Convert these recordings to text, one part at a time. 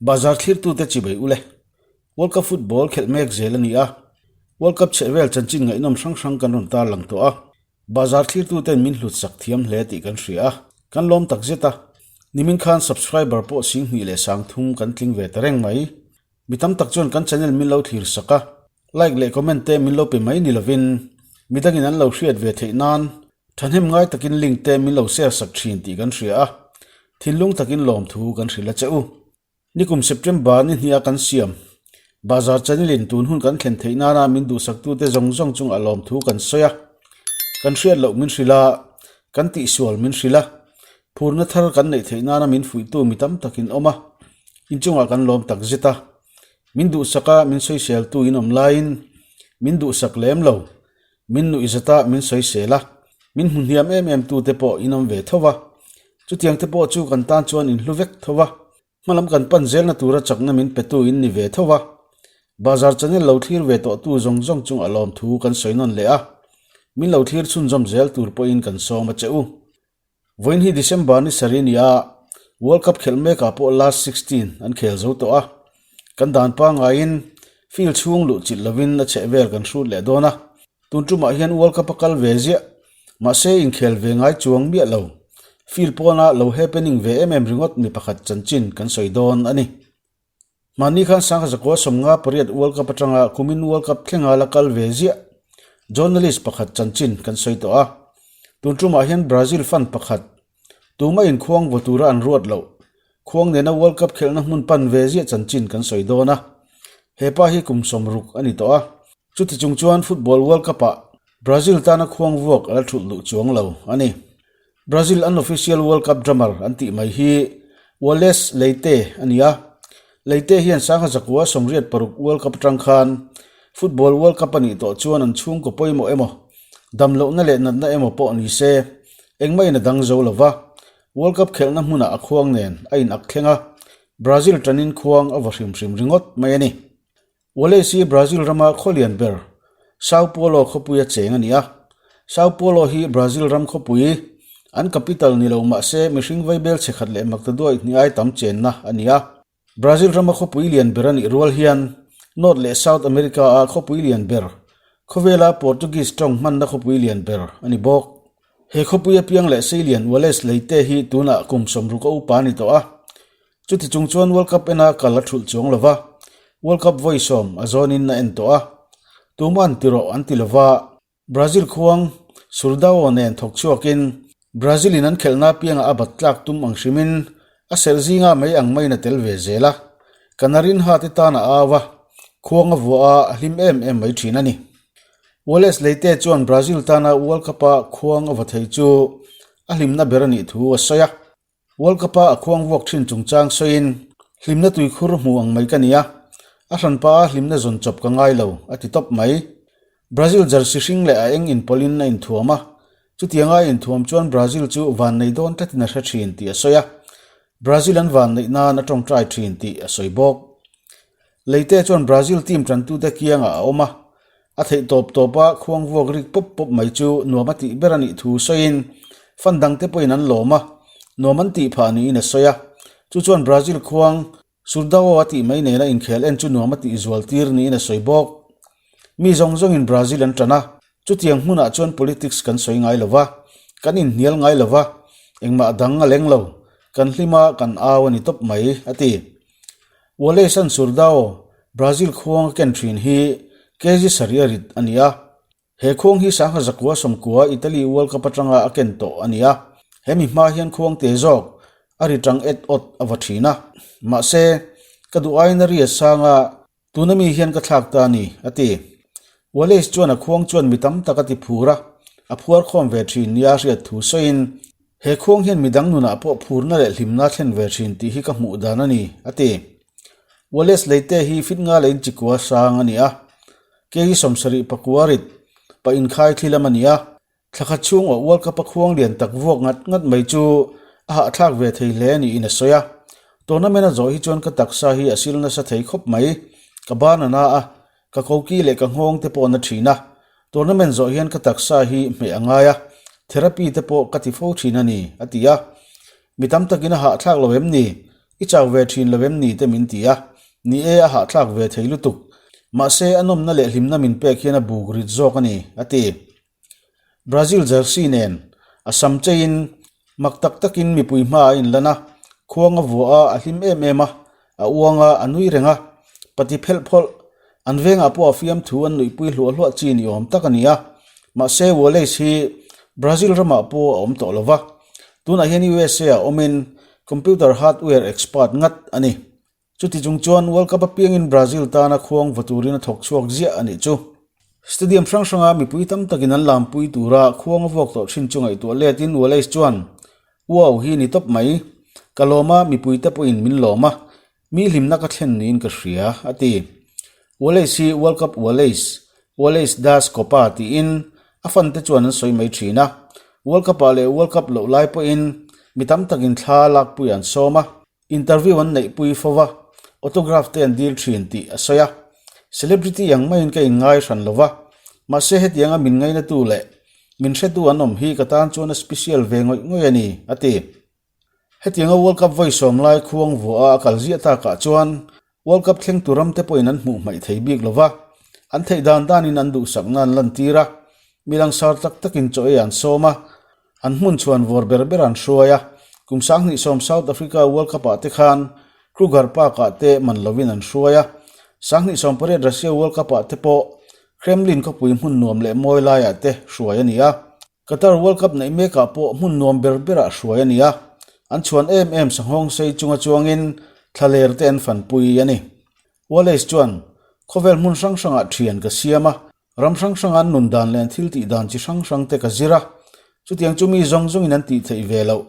Bazar thlirtute chibai ule. World Cup football khelh mek zel a ni a. World Cup chhehvel chanchin ngaihnawm hrang hrang kan rawn tarlang tawh a. Bazar thlirtuten min hlut sak thiam hle tih kan hria a, kan lawm tak zet a. Nimin khan subscriber pawh 20 leh 30 kan tling ve ta reng mai. Mi tam tak chuan kan channel min lo thlir sak a, like leh comment te min lo pe mai ni lovin midangin an lo hriat ve theih nan thahnem ngai takin link te min lo share sak thin tih kan hria a, thinlung takin lawmthu kan hrilh a che u. Nikum September ni hnia kan siam Bazar channel in tun hun kan thlen theih nana min duhsaktute zawng zawng chungah lawmthu kan sawi a, kan hriat loh min hrilh a, kan tihsual min hrilh a, phurna thar kan neih theih nana min fuihtu mi tam takin awm a, inchungah kan lawm tak zet a. Min duhsak a min sawiseltu in awm laiin min duhsak lem lo, min nuih zat a min sawisel a, min hmu hniam em em tute pawh in awm ve tho va, chutiang te pawh chu kan tan chuan in hlu vek tho va. Hmalam kan pan zelna tura chakna min petu in ni ve tho va, Bazar channel lo thlir ve tawhtu zawng zawng chungah lawmthu kan sawi nawn leh a, min lo thlir chhunzawm zel tur pawhin kan sawm a che u. Vawiin hi December ni sarih a ni a, World Cup khelh mekah pawh last 16 an khel zo tawh a, kan dan pangaiin field chhung luh chilh lovin a chheh vel kan hrut leh dawn a, tun tumah hian World Cup a kal ve ziah, mahse inkhel ve ngai chuang miah lo, field pawna lo happening ve em em ringawt mi pakhat chanchin kan sawi dawn a ni. Mahni khan Sangha 58 World Cup atanga kumin World Cup thlenga la kal ve ziah journalist pakhat chanchin kan sawi tawh a. Tun tumah hian Brazil fan pakhat tuma inkhuang vaw tura an ruat loh khuang nena World Cup khelhna hmun pan ve ziah chanchin kan sawi dawn a. He pa hi kum 60 a ni tawh a. Chuti chung chuan Football World Cup-ah Brazil tana khuang vuak a la thulh duh chuang lo a ni. Brazil unofficial World Cup drummer an tih mai hi Wallace Leite a ni a. Leite hian 1986 World Cup atang khan Football World Cup a nih tawh chuan an chhungkaw pawimawh emaw, dam lohna leh natna emaw pawh ni se, engmah in a dang zo lo va. World Cup khelhna hmunah a khuang nen a inak thleng a, Brazil tanin khuang a va hrim hrim ringawt mai a ni. Wallace hi Brazil rama khaw lian ber Sao Paulo khawpuia cheng a ni a. Sao Paulo hi Brazil ram khawpui, an capital ni lo mah se mihring vaibel chhe khat leh maktaduai hniai tam chenna a ni a. Brazil rama khawpui lian ber a nih rual hian North leh South America-a khawpui lian ber, khawvela Portuguese tawng hmanna khawpui lian ber a ni bawk. He khawpui apiang leh seilian Wallace Leite hi tunah kum 60 a upa a ni tawh a. Chuti chung chuan World Cup ena kal a thulh chuang lo va, World Cup vawi sawm a zawnin a en tawh a. Tuma an ti rawh an ti lo va, Brazil khuang Surdao nen thawk chhuakin Brazil in an khelhna apiangah a bat tlak tum ang hrimin a serh zinga mai ang maiin a tel ve zel a. Canarinha te tan a au a, khuang a vuah a, a hlim em em mai thin a ni. Wallace Leite chuan Brazil tana World Cup-a khuang a va thei chu a hlimna ber a nih thu a sawi a. World Cup-a a khuang vuak thin chungchang sawiin, Hlimna tuikhur hmu ang mai ka ni a, a hranpa a hlimna zawn chawp ka ngai lo, a ti tawp mai. Brazil jersey hring leh a eng inpawlhin a inthuam a, chutianga a inthuam chuan Brazil chu van nei dawn tlatin a hre thin tih a sawi a, Brazil an van neih nan a tawngtai thin tih a sawi bawk. Leite chuan Brazil team tantute kiangah a awm a, a theih tawp tawpa khuang vuak rik pawp pawp mai chu nuam a tih ber a nih thu sawiin fan dangte pawhin an lawm a, nuam an tih phah niin a sawi a. Chu chuan Brazil khuang Surdao a tih mai nena inkhel en chu nuam a tih zual tir niin a sawi bawk. Mi zawng zawngin Brazil an tan a, chutiang hmunah chuan politics kan sawi ngai lo va, kan inhnial ngai lo va, engmah dang a leng lo, kan hlim a, kan au a ni tawp mai, a ti. Wallace an Surdao, Brazil khuang a ken thin hi kg sarih a rit a ni a. He khuang hi 1990 Italy World Cup atanga a ken tawh a ni a. He mi hma hian khuang te zawk a ri tang et awt a va thin a. Mahse, ka duh aiin a ri a sang a, tuna mi hian ka thlak ta a ni, a ti. Wallace chuan a khuang chuan mi tam tak a ti phur a, a phuar khawm ve thin nia hriat thu sawiin, He khuang hian midang nunah pawh phurna leh hlimna thlen ve thin tih hi ka hmuh dan a ni, a ti. Wallace Leite hi fit nga leh inchikua sang a ni a, kg 70 pakua rit pa inkhai thli lam a ni a. Thla khat chhung awh World Cup a khuang lian tak vuak ngat ngat mai chu a hahthlak ve thei hle niin a sawi a. Tournament a zawh hi chuan ka taksa hi a sil nasa thei khawp mai, ka ban a na a, ka koki leh ka nghawng te pawh na thin a. Tournament zawh hian ka taksa hi hmeh a ngai a, therapy te pawh ka ti fo thin a ni, a ti a. Mi tam takin a hahthlak lo em ni? I chau ve thin lo em ni te min ti a, ni e a hahthlak ve thei lutuk. Mahse a nawmna leh hlimna min pek hian a buk rit zawk a ni, a ti. Brazil jersey nen a sam cheiin mak tak takin mipui hma a inlan a, khuang a vuah a, a hlim em em a, a uang a, a nui reng a, pati phelh phawlh an vengah pawh a fiamthu an nuihpui hluah hluah chi ni awm tak a ni a, mahse Wallace hi Brazil ramah pawh a awm tawh lo va, tunah hian USA ah awmin computer hardware expert ngat a ni. Chuti chung chuan World Cup apiangin Brazil tana khuang va turin a thawk chhuak ziah a nih chu. Stadium hrang hranga mipui tam takin an lampui tura khuang a vuak tawh thin chu ngaihtuah letin Wallace chuan, Wow hi ni tawp mai. Ka lawm a, mipuite pawhin min lawm a. Mi hlimna ka thlen niin ka hria, a ti. Wallace hi World Cup Wallace, Wallace das Copa tiin a fante chuan an sawi mai thin a. World Cup-ah leh World Cup loh lai pawhin mi tam takin thla lakpui an sawm a. Interview an neihpui fo va, autograph te an dil thin tih a sawi a. Celebrity ang maiin ka inngai hran lo va, mahse hetianga min ngainatu leh min hretu an awm hi ka tan chuan a special ve ngawih ngawih a ni, a ti. Hetianga World Cup vawi sawm lai khuang vuaha a kal ziah takah chuan World Cup thlengtu ramte pawhin an hmuh hmaih thei bik lo va, an theih dan danin an duhsakna an lantir a, mi langsar tak takin chaw ei an sawm a, An hmun chhuan vawr ber ber an hruai a, kum 2010 South Africa World Cup ah te khan Kruger Park ah te man lovin an hruai a, 2018 Russia World Cup ah te pawh Kremlin khawpui hmun nuam leh mawi laiah te hruai a ni a, Qatar World Cup neih mekah pawh hmun nuam ber berah hruai a ni a, an chhuan em em sanghawng sei chunga chuangin thlaler te an fanpui a ni. Wallace chuan, Khawvel hmun hrang hrangah thian ka siam a, Ram hrang hranga an nun dan leh an thil tih dan chi hrang hrang te ka zir a, chutiang chu mi zawng zawngin an tih theih ve loh,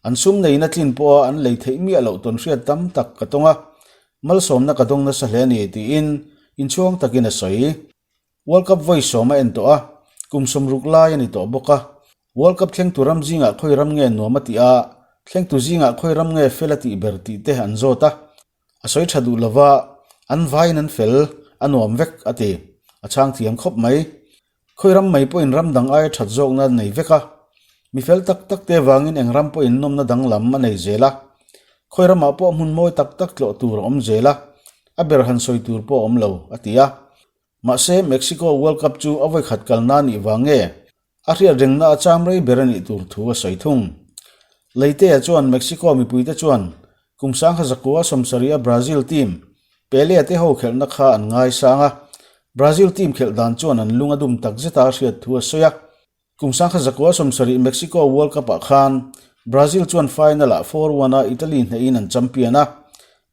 an sum neiin a tlin pawha an lei theih miah loh tawn hriat tam tak ka tawng a, malsawmna ka dawng nasa hle a ni tiin inchhuang takin a sawi. World Cup vawi sawm a en tawh a, kum 60 lai a ni tawh bawk a, World Cup thlengtu ram zingah khawi ram nge nuam a tih a, thlengtu zingah khawi ram nge fel a tih ber tih te an zawt a, A sawi tha duh lova, an vaiin an fel, a nuam vek, a ti. A chhang thiam khawp mai. Khawi ram mai pawhin ram dang aia that zawkna a nei vek a. Mi fel tak tak te vangin eng ram pawhin nawmna danglam a nei zel a. Khawi ramah pawh hmun mawi tak tak tlawh tur a awm zel a, a ber han sawi tur pawh a awm lo, a ti a. Mahse, Mexico World Cup chu a vawikhat kalna a nih vang nge? A hriat rengna a cham rei ber a nih tur thu a sawi thung. Leitea chuan Mexico mipuite chuan kum 1970 a Brazil team Pele te ho khelhna kha an ngaisang a, Brazil team khelh dan chuan an lung a dum tak zeta a hriat thu a sawi a. Kum 1970 Mexico World Cup-ah khan Brazil chuan final-ah 4-1 a Italy hnehin an champion a,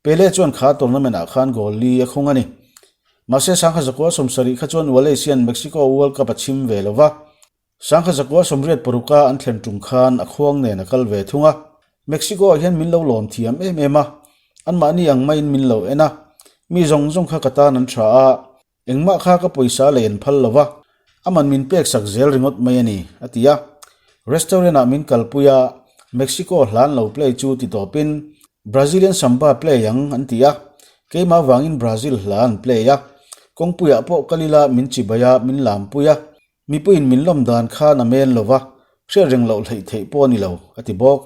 Pele chuan kha tournament-ah khan goal li a khung a ni. Mahse 1970 kha chuan Wallace hian Mexico World Cup a chhim ve lo va, 1986 a an thlen tum khan a khuang nen a kal ve thung a. Mexico-ah hian min lo lawm thiam em em a, anmahni ang maiin min lo en a, mi zawng zawng kha ka tan an tha a, Engmah kha ka pawisa lei an phal lo va, a man min pek sak zel ringawt mai a ni, a ti a. Restaurant ah min kalpui a, Mexico hlan lo play chu ti tawpin Brazilian Samba play ang an ti a, keimah vangin Brazil hla an play a, kawngpuiah pawh kal ila min chibai a, min lampui a, mipuiin min lawm dan khan a men lo va, hriat reng loh hleih theih pawh a ni lo, a ti bawk.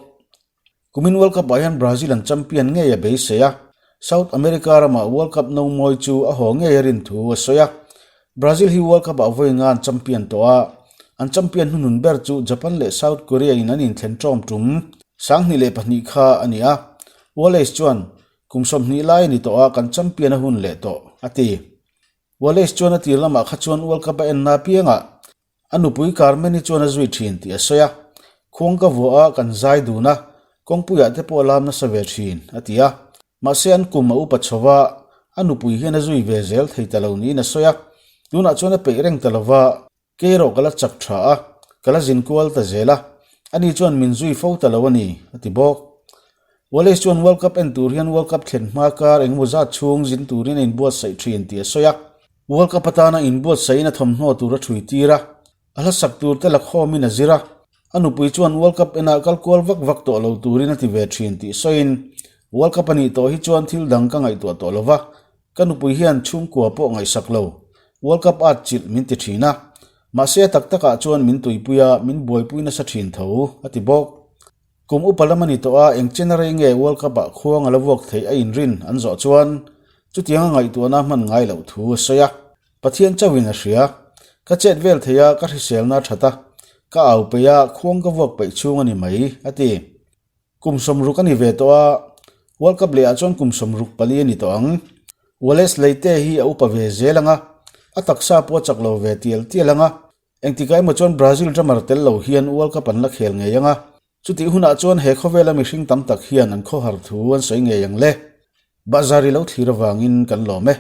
Kumin World Cup ah hian Brazil an champion ngei a beisei a, South America ramah World Cup no mawi chu a haw ngei a rin thu a sawi a. Brazil hi World Cup ah vawi nga an champion tawh a, an champion hnuhnun ber chu Japan leh South Korea in an inthlen ṭawm ṭum 2002 kha a ni a. Wallace chuan, Kum 20 lai a ni tawh a, kan champion a hun leh tawh, a ti. Wallace chuan a tir lamah kha chuan World Cup a enna apiangah A nupui Carmen-i chuan a zui thin tih a sawi a, Khuang ka vuah a, kan zai dun a, kawngpuiah te pawh a lam nasa ve thin, a ti a. Mahse an kum a upa chho va, a nupui hian a zui ve zel thei ta lo niin a sawi a. Tunah chuan a peih reng ta lo va, kei erawh ka la chak tha a, ka la zin kual ta zel a, ani chuan min zui fo ta lo a ni, a ti bawk. Wallace chuan World Cup en tur hian World Cup thlen hma kar engemaw zat chhung zin turin a inbuatsaih thin tih a sawi a. World Cup atana inbuatsaihin a thawmhnaw tur a ṭhui tir a, a hla sak tur te la khawmin a zir a. A nupui chuan World Cup enah kal kual vak vak tawh lo turin a ti ve ṭhin tih sawiin, World Cup a nih tawh hi chuan thil dang ka ngaihtuah tawh lo va, ka nupui hian chhungkua pawh ngaihsak lo, World Cup at chilh min ti ṭhin a. Mahse a tak takah chuan min tuipui a, min buaipui nasa ṭhin tho, a ti bawk. Kum upa lam a ni tawh a, eng chen a rei nge World Cup-ah khuang a la vuak theih a inrin an zawh chuan chutianga ngaihtuahna hman ngai loh thu a sawi a. Pathian chauhin a hria. Ka chet vel thei a, ka hriselna a that a, ka au peih a, khuang ka vuak peih chhung a ni mai, a ti. Kum sawmruk a ni ve tawh a, World Cup lehah chuan kum 64 a ni tawh ang. Wallace Leite hi a upa ve zel ang a, a taksa pawh a chak lo ve tial tial ang a. Engtikah emaw chuan Brazil drummer tel lo hian World Cup an la khel ngei ang a, chutih hunah chuan he khawvela mihring tam tak hian an khawhar thu an sawi ngei ang le. Bahzar i lo thlir avangin kan lawm e.